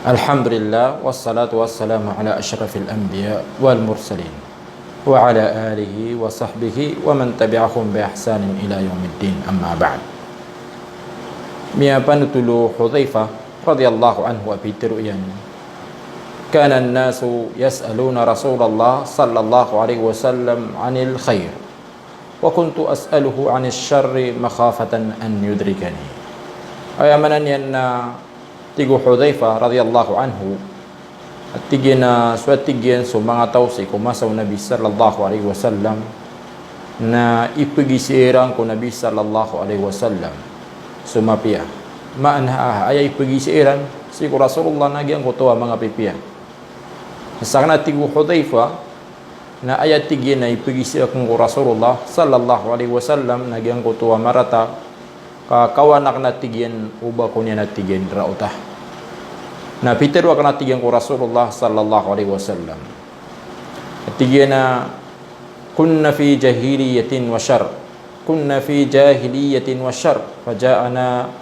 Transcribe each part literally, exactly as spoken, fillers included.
Alhamdulillah, wassalatu wassalamu ala ashrafil anbiya wal mursalin, wa ala alihi wa sahbihi wa man tabi'ahum bi ihsanin ila yaumiddin, amma ba'd. Miyapanotol o Hudhaifah radhiyallahu anhu a pitharo iyan, "Kana an-nasu yas'aluna Rasulallah sallallahu alaihi wasallam anil khair, wa kuntu as'aluhu anis sharri makhafatan an yudrikani." Aya maana niyan na tig o Hudhaifah radhiyallahu anhu, a tig iyan a so, a tig iyan, so manga taw sii ko masa o Nabi sallallahu alaihi wasallam na ipegisa iran ko Nabi sallallahu alaihi wasallam so mapiya. Maana a aya ipegisa iran sii ko Rasulullah na giyangkoto a manga pipiya. Sakn, a tig o Hudhaifah, na aya, tig iyan, a ipegisa akn ko Rasulullah sallallahu alaihi wasallam na giyangkoto a marata ka kawan akn, a tig iyan, o ba ko niyan, a tig iyan, raota. Na pitharo akn, a tig iyan, ko Rasulullah sallallahu alaihi wasallam, a tig iyan a, "Kunna fi jahiliyatin wa sharr. Kunna fi jahiliyatin wa sharr. Faja'ana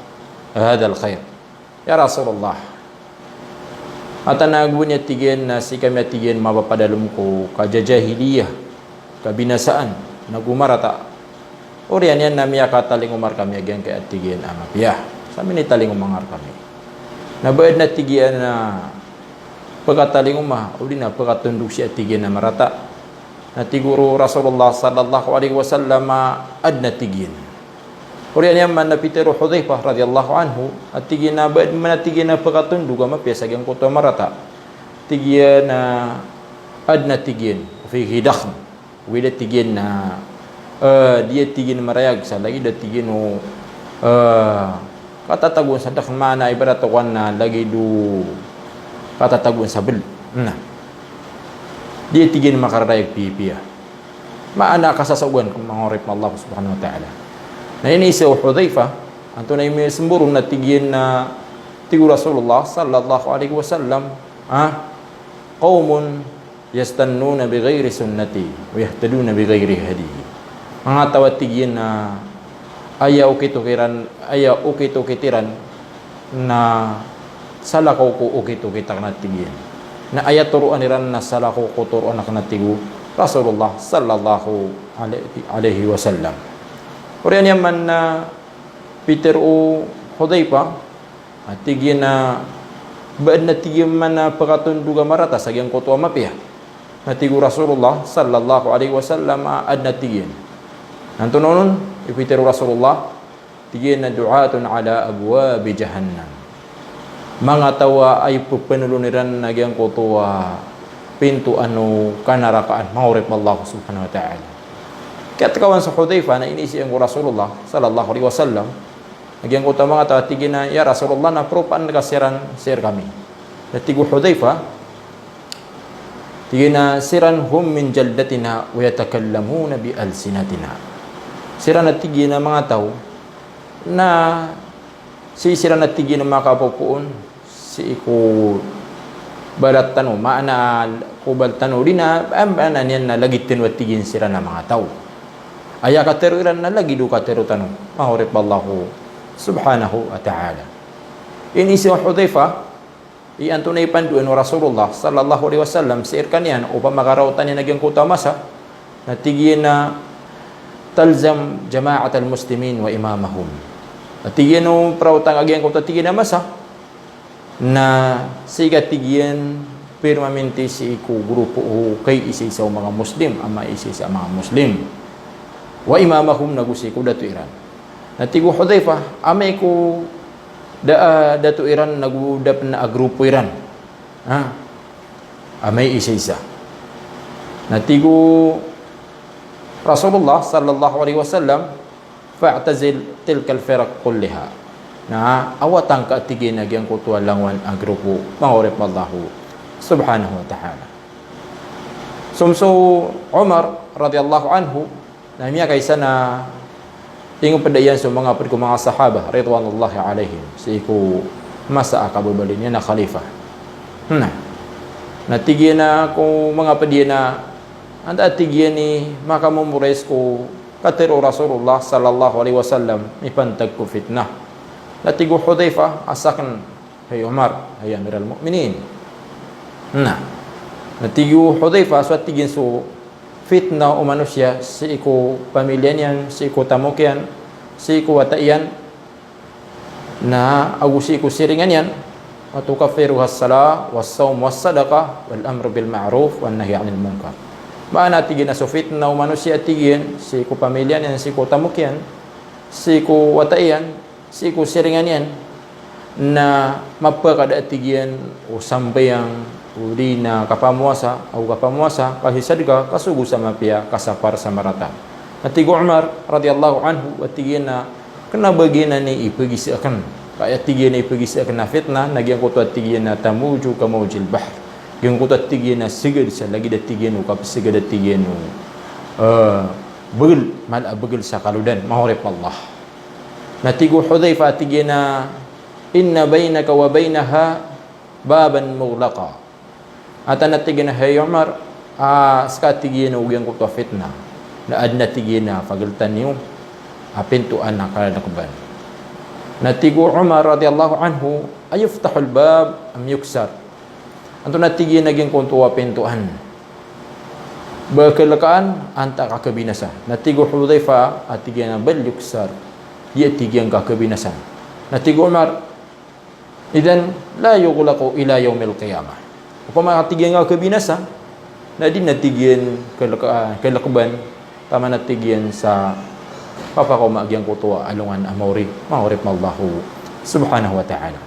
hadhal khair." Ya Rasulullah, mataan a gowani, a tig iyan, na sii kami, a tig iyan, mapapadalm ko kajajahiliya, kabinasaan, nago marata. Oriyan iyan na miyakatalingoma rkami a giyangkai, a tig iyan, a mapiya. Sa minitalingoma nga rkami. Na ba adn, a tig iyan, a pkatalingoma, odi na pkatondog sii, a tig iyan, a marata. Na tig o Rasulullah sallallahu alaihi wasallam a adn, a tig iyan. Oriyan iyan man na pitharo o Hudhaifah radhiyallahu anhu, a tig iyan a ba adn man, a tig iyan, a pkatondog a mapiya sa giyangkoto a marata. Tig iyan a adn, a tig iyan, fihi dakhm. Oway, a tig iyan, na, eh, di, a tig iyan, marayag sa lagid, a tig iyan, o, eh, katatagoan sa dakhm, maana ibarat o kowan na lagid o katatagoan sa bl. Na di, a tig iyan, makararayag pipiya. Maana kasasaogan ko manga oripn o Allah subhanahu wa ta'ala. Na iniiza o Hudhaifah, antonaa i miyasimboron, na tig iyan, na tig o Rasulullah sallallahu alaihi wasallam, ah, "Qawmun yastannuna bi ghairi sunnati wa yahtaduna bi ghairi hadyi." Manga taw, a tig iyan, na aya okit-okit iran, aya okit-okit iran na salakaw ko okit-okit akn, a tig iyan. Na aya toroan iran na salakaw ko toroan akn, a tig o Rasulullah sallallahu alaihi, alaihi wasallam. Oriyan iyan man na pitharo o Hudhaifah, a tig iyan a ba adn, a tig iyan, man a pkatondog a marata sa giyangkoto a mapiya. Na tig o Rasulullah sallallahu alaihi wasallam a adn, a tig iyan. Na antonaa on i pitharo o Rasulullah? Tig iyan a, "Du'atun ala abwabi jahannam." Manga taw a ipphnolon iran a giyangkoto a pintoan o kanarakaan, manga oripn o Allah subhanahu wa ta'ala. Kiyatkawan so Hudhaifah na iniiza iyan ko Rasulullah sallallahu alaihi wasallam a giyangkoto a manga taw, a tig iyan a, "Ya Rasulullah, na propaan ka siran sii rkami?" Na tig o Hudhaifah, tig iyan a, "Siran hum min jaldatina wa yatakallamuna bi alsinatina." Siran, a tig iyan, a manga taw na sii siran, a tig iyan, a makapopoon sii ko balat tano, maana ko balat tano, di na, am, maana niyan na lagid tano, a tig iyan, siran a manga taw. Aya katharo iran na lagid o katharo tano, manga oripn o Allah subhanahu wa ta'ala. Iniiza o Hudhaifah, i antonaa i pandoan o Rasulullah sallallahu alaihi wasallam sii rkaniyan opama ka raotan iyan a giyangkoto a masa, na tig iyan a, "Talzam jama'atal muslimin wa imamahum." Na tig iyan o praotang a giyangkoto, a tig iyan, a masa na sii ka, tig iyan, pirmaminti sii ko grupo o kaiisaisa o manga Muslim, a maiisaisa a manga Muslim. Wa imamahum, nago sii ko dato iran. Na tig o Hudhaifah, amay ko da, ah, dato iran nago da pn a grupo iran, ha, a maiisaisa. Na tig o Rasulullah sallallahu alaihi wasallam, "Fa'tazil tilkal firaq kulliha." Na awatan ka, a tig iyan, a giyangkoto a langowan a grupo, manga oripn o Allah subhanahu wa ta'ala. Somso Umar radhiyallahu anhu, na miyakaisa na ingopda iyan so manga pd ko manga sahabah ridwanullahi alaihim sii ko masa a kababaloy niyan a khalifa. Na, na tig iyan a ko manga pd iyan a, antaa, a tig iyan, i makamomores ko katharo o Rasulullah sallallahu alaihi wasallam mipantag ko fitnah? Na tig o Hudhaifah a sakn Hay Umar, hay Amiral Mu'minin. Na, na tig o Hudhaifa, so a tig iyan so fitna o manosiya sii ko pamilya niyan, sii ko tamok iyan, sii ko wata iyan, na ago sii ko siringan iyan, wa tukaffiruha as-salah, was-sawm, was-sadaqah, wal-amru bil-ma'ruf, wan-nahyi 'anil munkar. Maana, tig iyan, na so fitna o manosiya, tig iyan, sii ko pamilya niyan, sii ko tamok iyan, sii ko wata iyan, sii ko siringan iyan, na mapakada, tig iyan, o sambayang, odi na kapamowasa, ago kapamowasa, kasadka, kasogo sa mapiya, kasapar sa marata. Na tig o Umar radhiyallahu anhu, a tig iyan a kena ba giyanan i ipagisa aken. Ka aya tig iyan a ipagisa aken a fitna, na giyangkoto a tig iyan a tamujju ka mawjil bahr. Giyangkoto a tig iyan a seged sa lagid a tig iyan o kapeseged a tig iyan o, eh, begel, mala a begel sa kalodan, manga oripn o Allah. Na tig o Hudhaifa a tig iyan a, "Inna baynaka wa baynaha baban mughlaqa." Aden a tig iyan a, hay Umar, a, seka, tig iyan, o giyangkoto a fitna, na aden a tig iyan a pageltan iyo a pintoan a kalekban. Na tig o Umar radhiyallahu anhu, "Ayuftahul bab am yuksar?" Antonaa, tig iyan, a giyangkoto a pintoan? Ba kelekaan antaa ka kebinasa? Na tig o Hudhaifa a tig iyan a, "Bal yuksar." Di, a tig iyan, ka kebinasa. Na tig o Umar, "Idhan la yughlaqu ila yawmil qiyamah." Opama ka, tig iyan, ka kebinasa, na di na, tig iyan, kelek-, ah, kelekban, taman a tig iyan sa papakaoma a giyangkoto a alongan a maori, manga oripn o Allah subhanahu wa ta'ala.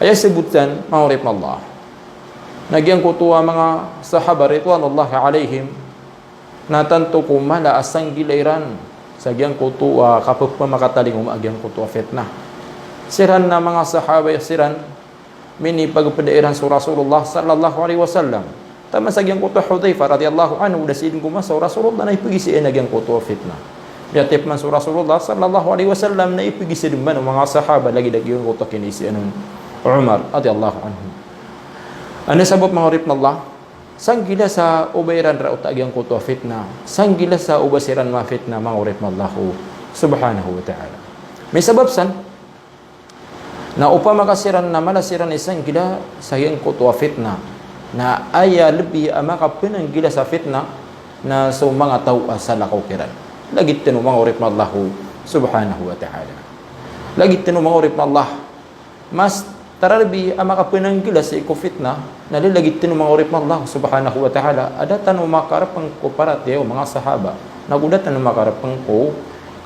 Aya sebot san, manga oripn o Allah, na giyangkoto a manga sahaba ridwanullahi alaihim, na tanto ko mala a sanggila iran sa giyangkoto a kapepamakatalingoma a giyangkoto a fitna. Siran na manga sahaba siran, minipagpeda iran so Rasulullah sallallahu alaihi wasallam. Taman sa giyangkoto a Hudhaifa radhiyallahu anhu, da sii den ko masa o Rasulullah na ipegisa iyan a giyangkoto a fitna. Miyatip man so Rasulullah sallallahu alaihi wasallam na ipegisa den man o manga sahaba, lagid a giyangkoto a kiniisa iyan o Umar radhiyallahu anhu. Anda sabap, manga oripn o Allah? Sanggila sa o ba iran raota a giyangkoto a fitna. Sanggila sa o ba siran mafitna, manga oripn o Allah subhanahu wa ta'ala. May sabap san, na opama ka siran na mala siran i sanggila sa giyangkoto a fitna, na aya lebi a makapenanggila sa fitna na so manga taw a salakaw kiran. Lagid tano, manga oripn o Allah subhanahu wa ta'ala. Lagid tano, manga oripn o Allah. Mas tararbi a makapenanggila sii ko fitna, na lagid tano, manga oripn o Allah subhanahu wa ta'ala, a da tano makarepeng ko paratiyaya o manga sahaba, nago da tano makarepeng ko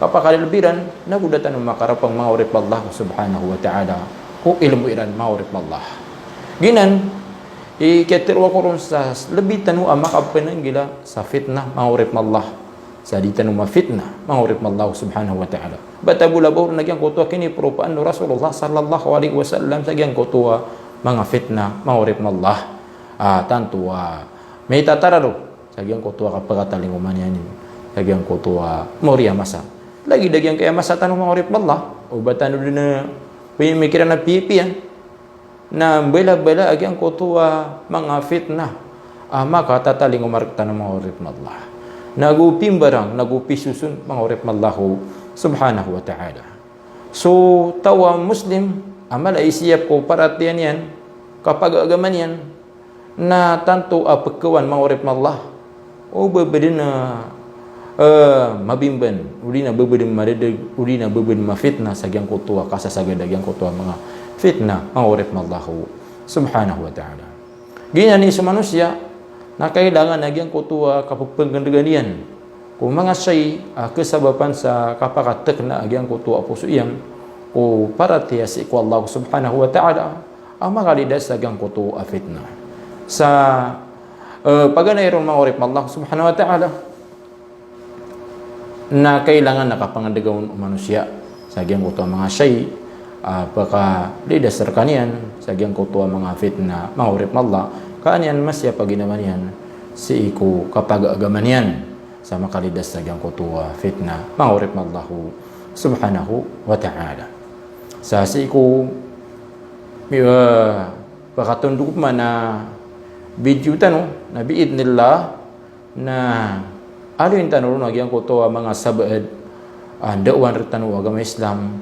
kapakalilbiran, nago da tano makarepeng, manga oripn o Allah subhanahu wa ta'ala, ko ilmo iran, manga oripn o Allah. Giyanan i kiyatero ako ron sa lebi tano a makapenanggila sa fitna, manga oripn o Allah. Sa di tano mafitna, manga oripn o Allah subhanahu wa ta'ala. Ba tabola ba on a giyangkoto a kiniporopaan o Rasulullah sallallahu alaihi wasallam sa giyangkoto a manga fitna, manga oripn o Allah. Ah, tanto a mitatararo sa giyangkoto a kapakatalingoma niyan, sa giyangkoto a maori a masa. Lagid a giyangkaya masa tano, manga oripn o Allah, o ba tano den a pemikiran a pipiya na mbala-bala a giyangkoto a manga fitna a makatatalingoma rektano, manga oripn o Allah. Nago pimbarang, nago pisoson, manga oripn o Allah subhanahu wa ta'ala. So taw a Muslim a mala i siyap ko paratiyaya niyan, kapagagama niyan, na tanto a pekewan, manga oripn o Allah, o ba den a, eh, mabimban, odi na ba den madedeg, odi na ba den mafitna sa giyangkoto a kasasagad a giyangkoto a manga fitna, manga oripn o Allah subhanahu wa ta'ala. Giyanan i so manosiya na kailangan a giyangkoto a kapepenggendegan iyan ko manga shay a kesabapan sa kapakatekna a giyangkoto a poso iyan ko paratiyaya sii ko Allah subhanahu wa ta'ala, a makalidas sa giyangkoto a fitna. Sa, eh, paganay ron, manga oripn o Allah subhanahu wa ta'ala, na kailangan a kapengendegan o manosiya sa giyangkoto a manga shay a pakalidas rekaniyan sa giyangkoto a manga fitna, manga oripn o Allah, ka an iyan masiyap a ginawa niyan sii ko kapagagama niyan sa makalidas sa giyangkoto a fitna, manga oripn o Allah subhanahu wa ta'ala. Sa sii ko mi-, eh, pakatondog man a video tano, na bi'idhnillah, na aloyin tano ron a giyangkoto a manga sabaad a ndaowan rektano o agama Islam,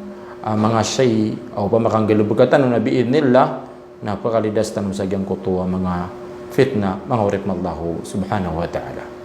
ah, manga shay, o pamakanggalabakan tano na bi'idhnillah, na pakalidas tano sa giyangkoto a manga fitna, manga oripn o Allah subhanahu wa ta'ala.